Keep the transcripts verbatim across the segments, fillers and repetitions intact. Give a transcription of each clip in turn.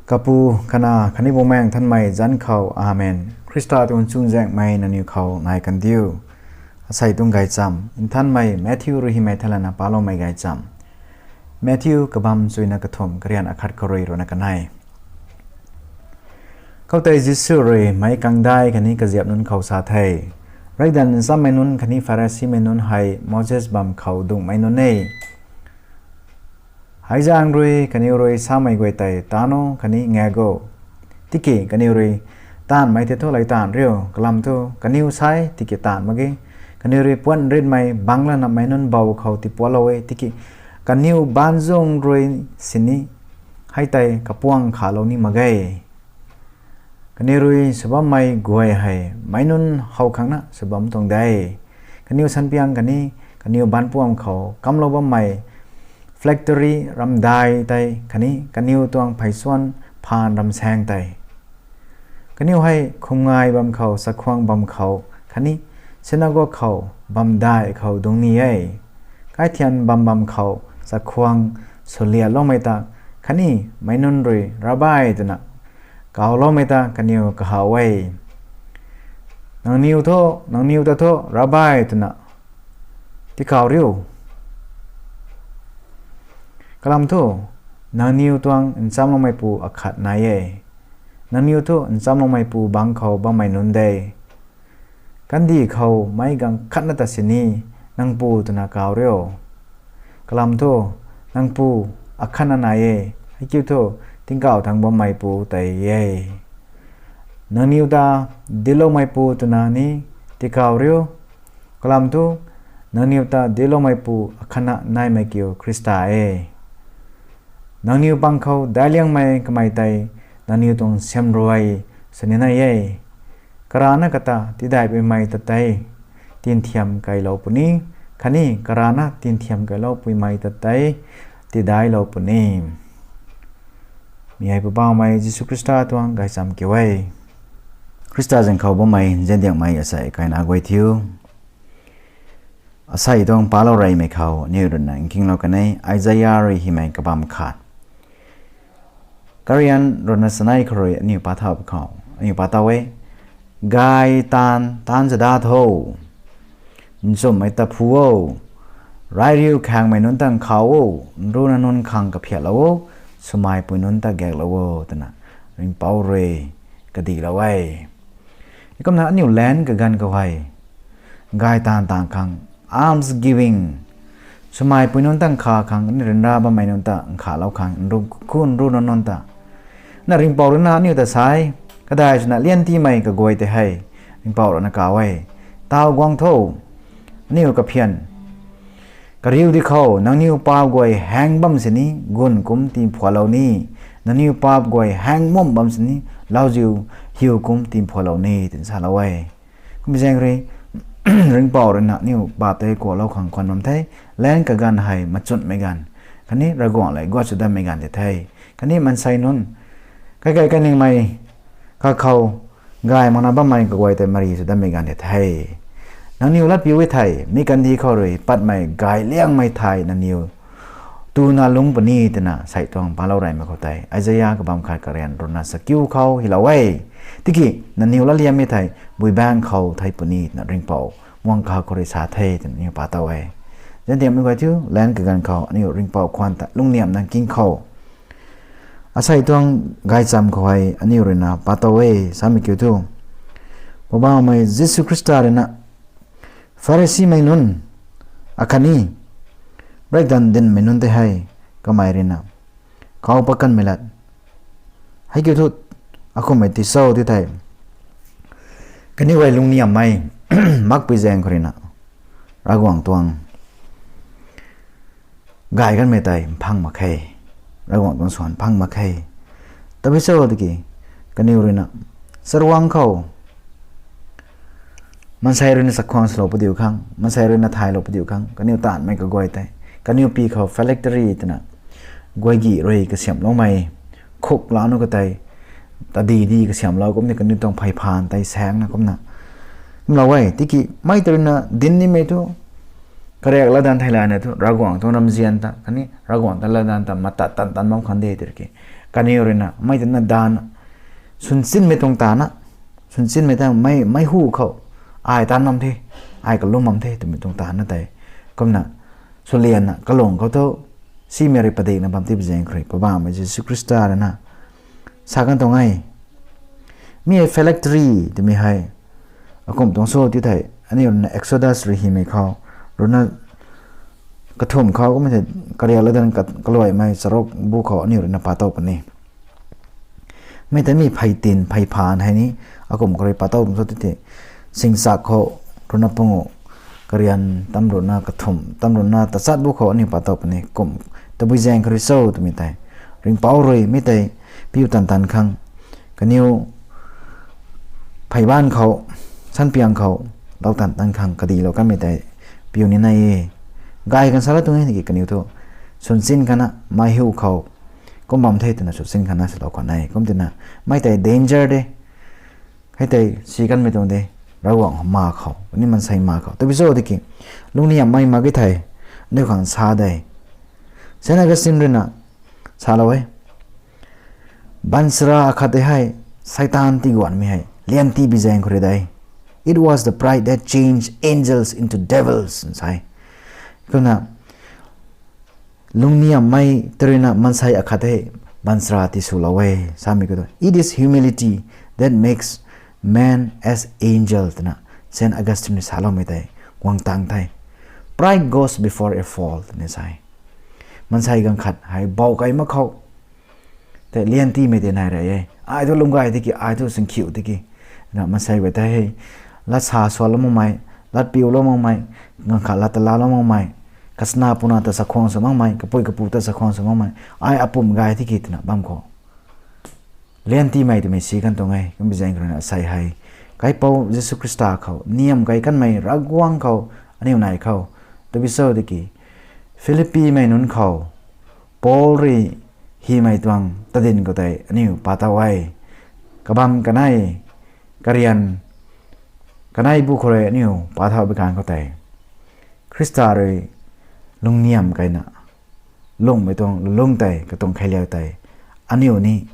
Kapu, Kanac khatni Bumaengh Nthanmei zanc khou, Amen. Khrista tuang chuzaenghmei nangniw khou nai kandiu. Asei tuang gaychamv nthanmei Matthew rui hymei thalana paloumei gaychamv. Matthew kabamv chuyna kathumh, karian akhat khou rui ruina kanei. Khoutei Jisu rui meic kangdai khatni kaziap nunc khou sa the, Riakdanv nchammei nunc khatni Pharisimei nunc hei Moses bamv khou dunghmei nunc e. Hei zaeng rui kaniw rui samei guay tei taanv o khatni ngaek o. Tiki kaniw rui, taanvmei tei thu lay taanv riu, kalam thu kaniw sa e tiki taanv mak ge. Kaniw rui puan ritmei bangc lana meic nunc bou khou tiipuatlou e, tiki kaniw baanzung rui sini hei tei kapuang khalou ni mak ge. Kaniw rui sw bammei guay hei meic nunc how khangna sw bam tuang de. Kaniw sanpiang khatni kaniw baanpuam khou kamlou bammei factory ramdai tei khatni kaniw tuang pheysuan phaan ramsaeng tei, kaniw hei khumngai bam khou, chakhwang bam khou khatni synagogue khou bamdai khou dungc ni e. Kaithian bam bam khou chakhwang swliatloumei ta khatni meic nunc rui Rabbi twna kawloumei ta kaniw kahaw e. Nangniw thu, nangniw ta thu Rabbi twna tikaw riu, kalam thu nangniw tuang nchamloumeipu akhat nai e. Nangniw thu nchamloumeipu bangc khou bammei nunc de. Kandih khou meic gaanv khatna ta sini, Nang Pu twna kaw riu, kalam thu Nang Pu akhatna nai e, heikiu thu tingkauh thangc bammeipu tei e. Nangniw ta dincloumeipu twna ni tikaw riu, kalam thu nangniw ta dincloumeipu akhatna naimei kiu Khrista e. Nangniw pang khou daic liangmei kamei tei nangniw tuang siamruai sw nina e. Karana kata tidaipuimei ta tei tinthiam keylou puni, khatni karana tinthiam keylou puimei ta tei tidaiclou puni. Mi hei Poubauhmei Jisu Khrista tuang gaychamv kiu e. Khrista zaeng khou bammei nziandiangmei asei kaina guay thiu, asei tuang palou reymei khou aniw ruina nkinglou kan e, Isaia rui hymei kabamv khat, karian ruina chanei khou rui aniw pa thau khou aniw pa tow e: Gay taanv taanc zada tho, nchumhmei ta phu o, rairiu khaengmei nunc ta nkhaw o, nruna nunc khang kaphiatlou o, swmeipui nunc ta gaeklou o, twna Ringhpouc rui kadihlou e. Heikumna aniu lan kaganv khou hei gay taanv taanc khang, almsgiving, swmeipui nunc ta nkhav khang, aniu ryanra bammei nunc ta nkhavlou khang, nru, khu nruna nunc ta, na Ringhpouc ruina aniu ta sa e, kadai swna lian tiimei kaguay tei hei Ringhpouc ruina kaw e: Taw guang tho, aniu kaphian kariu di khou, nangniw paap guay haeng bam sini gun kum timphualou ni, nangniw paap guay haeng mumh bam sini lauziu hiu kum timphualou ni, twna salou e. Kum zaeng rui Ringhpouc ruina aniu paap tei kuaklou khang khwan bam the. Lan kaganv hei machunmei ganv khatni Ravguangc lev guat sw dammei ganv tei the. Khatni maansei nunc kaikai kaningmei kakhou gay makna bammei kaguay tei mari sw dammei ganv tei the. Nangniw latpiu e thei, mi kandih khou rui patmei gay liangmei thei nangniw tuna lungc puni, twna sei tuang palou reymei khou tei Isaia kabamv khat karian ruina chakiu khou hylou e. Tiki nangniw latliammei thei buibaengc khou thei puni, twna Ringhpouc muang kakhou rui sa the, twna aniw pa tow e. Nziandiangmei guay thiu, lan kaganv khou aniu Ringhpouc khwan ta lungniamna nking khou, asei tuang gaychamv khou hei aniw ruina pa tow e samei kiu thu, Poubauhmei Jisu Khrista ruina Pharisimei nunc akhatni Riakdanv dincmei nunc tei hei kamei ruina kau pat kanmei lat, heikiu thu, akumhmei ti cho ti thei, kaniw guay lungniamhmei makpui zaeng khou ruina Ravguangc tuang gay kanmei tei mphang mak khe, Ravguangc tuang swan mphang mak khe. Tabui cho tiki, kaniw ruina charuangc khou maansei ruina chakhwang swlou padiu khang, maansei ruina thaylou padiu khang, kaniw taanvmei kaguay tei, kaniw pi khou phylactery twna guaygi rui kasiamhloumei, khuk lana katei tadidi kasiamhlou kumna kaniw tuang pheyphaan tei saengna kumna kumlou e. Tiki mei tei ruina dinc nimei thu kariak latdanv theilayna thu Ravguangc tuang ramzian ta khatni Ravguangc ta latdanv ta matat tan tan bam khang de tiki, kaniw ruina mei tana daanv sunchinmei tuang tana, sunchinmei ta mei mei hu khou ai taanv bam the, ai kalum bam the twmei tuang tana tei, kumna swlianna kalung khou thu simei rui padikna bam tipui zaeng khou rui Poubauhmei Jisu Khrista ruina sa kan tuang e. Mi hei phylactery twmei hei akumh tuang sw ti thei aniu ruina Exodus rui hymei khou, ruina kathumh khou kumna thei kariak latdanv kaluaimei charuk bu khou aniu ruina pa tow puni. Mi tei mi phey tin phey phaan hei ni akumh khou rui pa tow tuang sw ti thei, singchak khou ruina pungu karian tam ruina kathumh tam ruina tachat bu khou aniu pa tow puni. Kum tabui zaeng khou rui cho twmei tei ringhpouc rui mi tei piu tan tan khang, kaniw phey baanc khou, sanpiang khou lou tan tan khang kadilou kanmei tei piu ni nai e. Gay kan sa la tuang e tiki kaniw thu sunchin khatna mei hu khou kum bam the twna sunchin khatna salou khwan e. Kum twna mei tei danger de. Hei tei si kanmei tuang de, Ravguangc ma khou khatni maansei ma khou. Tabui cho tiki lungniamhmei mak ge thei aniu khang sa de. Saint Augustine ruina salou e, baanchara akhat tei hei Seitaan tiguanhmei hei lian tibi zaeng khou rui de. It was the pride that changed angels into devils, sa e. Kumna lungniamhmei tei ruina maansei akhat hei baanchara tiswlou e samei khou thu, it is humility that makes man as angel twna Saint Augustine rui saloumei tei guang tang the. Pride goes before a fall twna sa e. Maansei ganv khat hei bou kai mak khou tei lian timei tei nai rey e. Ai thu lung gay tiki, ai thu singkhiu tiki, na maansei guay tei hei lat sa suanlou makmei, lat piulou makmei, ganv khat lat talaalou makmei, kasna puna ta chakhwang sw makmei, kapui kapu ta chakhwang sw makmei, ai apumh gay tiki twna bam khou lian timei twmei si kan tuang e. Kumbi zaeng khou ruina asei hei kaipouc Jisu Khrista khou niamh kai kanmei Ravguangc khou aniu nai khou. Tabui cho tiki Philippimei nunc khou Paul rui hymei tuang tadin khou tei aniu pa tow e. Kabam kanei, karian kanei bu khou rui aniu pa thau bi kan khou tei, Khrista rui lungniamh kaina lungmei tuang lulung tei katuang kheiliak tei aniu ni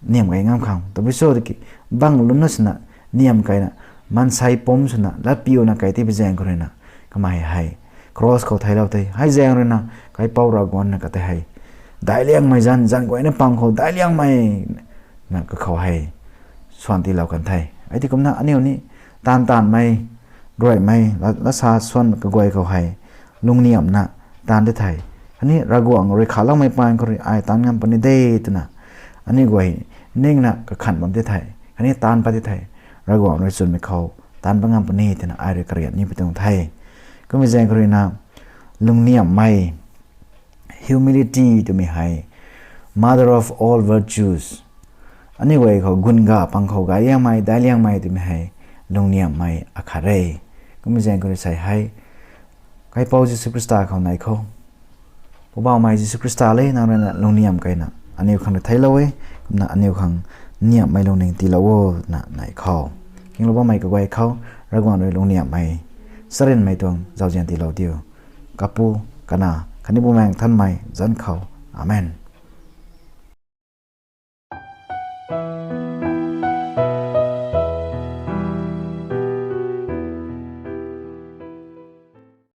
niamh kai ngam khang. Tabui cho tiki bang lwmna swna niamh kaina maansei pumc swna lat piuna kai tibi zaeng khou ruina kamei hei cross khou theilou tei hei zaeng ruina kaipouc Ravguangc na katei hei daic liangmei zanc, zanc guayna pang khou daic liangmei na kakhou hei swan tiilou kan the. Ai ti kumna aniu ni taanv taanvmei, ruaimei, lat, lat sa swan kaguay khou hei lungniamhna taanv ti thei, khatni Ravguangc rui khaloumei paan khou rui ai taanv ngam puni de twna aniu guay ningna kakhan bam ti thei, khatni taanv pat ti thei, Ravguangc rui chwnmei khou taanv pat ngam puni twna ai rui karian ni pi tuang the. Kumbi zaeng khou ruina lungniamhmei, humility twmei hei mother of all virtues. Aniu guay khou gun ga pang khou gay liangmei, daic liangmei twmei hei lungniamhmei akhat e. Kumbi zaeng khou rui sei hei kaipouc Jisu Khrista khou nai khou, Poubauhmei Jisu Khrista le nang ruina lungniamh kaina aniu khang rui theilou e. Kumna aniu khang niamhmei lungning tiilou o twna nai khou, kinglou bammei kaguay khou Ravguangc rui lungniamhmei, charynmei tuang zauzian tiilou diu. Kapu, Kanac khatni Bumaengh Nthanmei zanc khou. Amen.